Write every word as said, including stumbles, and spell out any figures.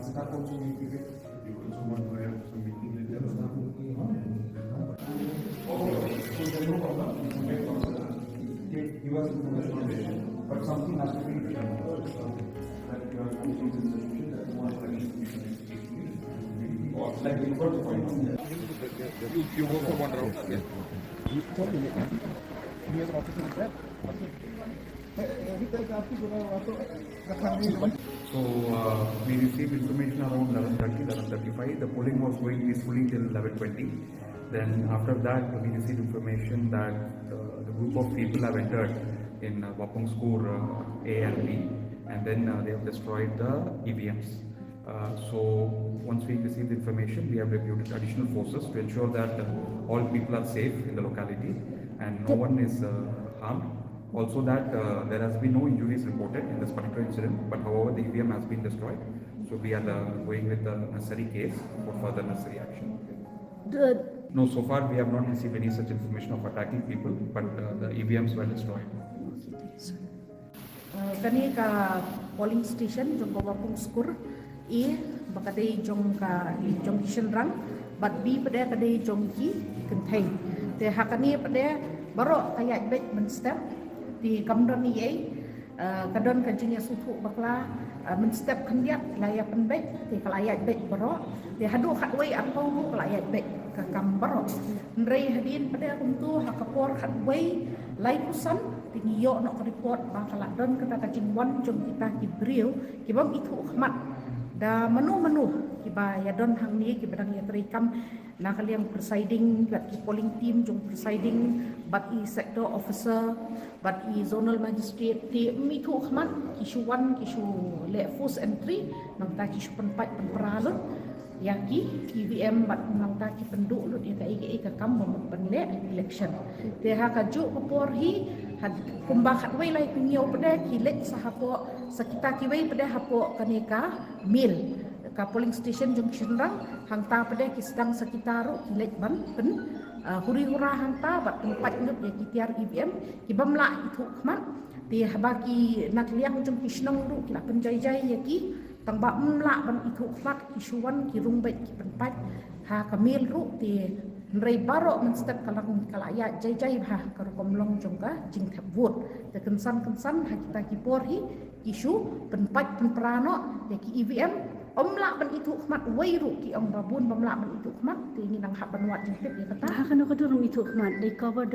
Staff also need to get, you also want to have some meeting with them. Okay, so there's no problem. You can get from the, give us information on this. But something has to be written. That you are putting in the future, that you want election commission. Like, the first point. You, you go for one round. Yes. You told me. He has officer there. So, uh, we received information around eleven thirty, eleven thirty-five. The polling was going peacefully till eleven twenty. Then after that, we received information that, uh, the group of people have entered in, uh, Wapung Skur, uh, A and B, and then, uh, they have destroyed the E V Ms. Uh, so once we received information, we have deputed additional forces to ensure that, uh, all people are safe in the locality and no one is, uh, harmed. Also that, uh, there has been no injuries reported in this particular incident, but however, the E V M has been destroyed. So we are, uh, going with the necessary case for further necessary action. No, so far we have not received any such information of attacking people, but, uh, the E V Ms were destroyed. Uh, kane ka polling station jong ka Wapung Skur, A ba ka dei jong ka, jong ki shynrang, bad B pat ka dei jong ki kynthei. Te ha kane pat baroh ka ïaid beit mynstep, te kam don ei ei, uh, ka don ka jingïasngewthuh bakla, uh, mynstep khyndiat la ïa pynbeit, te ka la ïaid beit baroh, te haduh khatwei arphew ruh ka la ïaid beit ka kam baroh. Hynrei hadien pat kumto ha ka por khatwei laiphew san, te ngi ïoh noh ka report ba ka la don kata ka jingwan jong kita ki briew ki bym ithuh khmat da mano mano kiba ïadon hangne, kiba dang ïatrei kam na ka liang presiding, bad ki polling team jong presiding, bad i sector officer, bad i zonal magistrate, te ym ithuh khmat, ki shu wan, ki shu leh forced entry, nangta ki shu pynpait pynpra lut ïa ki E V M bad nangta ki pynduh lut ïa kaei kaei ka kam ba mut ban leh election. Te ha kajuh ka por hi, ha kumba khatwei laiphew hynñiew pat ki leit sa hapoh, sa kita kiwei pat hapoh kane ka mill, ka polling station jong ki shynrang, hangta pat ki sdang sa kita ruh ki leit ban pyn, uh, huri hura hangta bad pynpait lut ïa ki tiar E V M ki bym lah ithuh khmat. Te haba ki na ka liang jong ki shnong ruh ki la pynjai jai ïa ki, tang ba ym lah ban ithuh khmat, ki shu wan ki rung beit ki pynpait ha ka mill ruh. Te hynrei baroh mynstep ka la, ka la ïaid jai jai bha ka rukom long jong ka jingthep vote. Te kynsan kynsan ha kita ki por hi ki shu pynpait pynpra noh ïa ki E V M, ym lah ban ithuh khmat, wei ruh ki ong ba bun bym lah ban ithuh khmat. Te ngi nang hap ban wad jingtip ïa kata. Ha kano ka dur ym ithuh khmat, they cover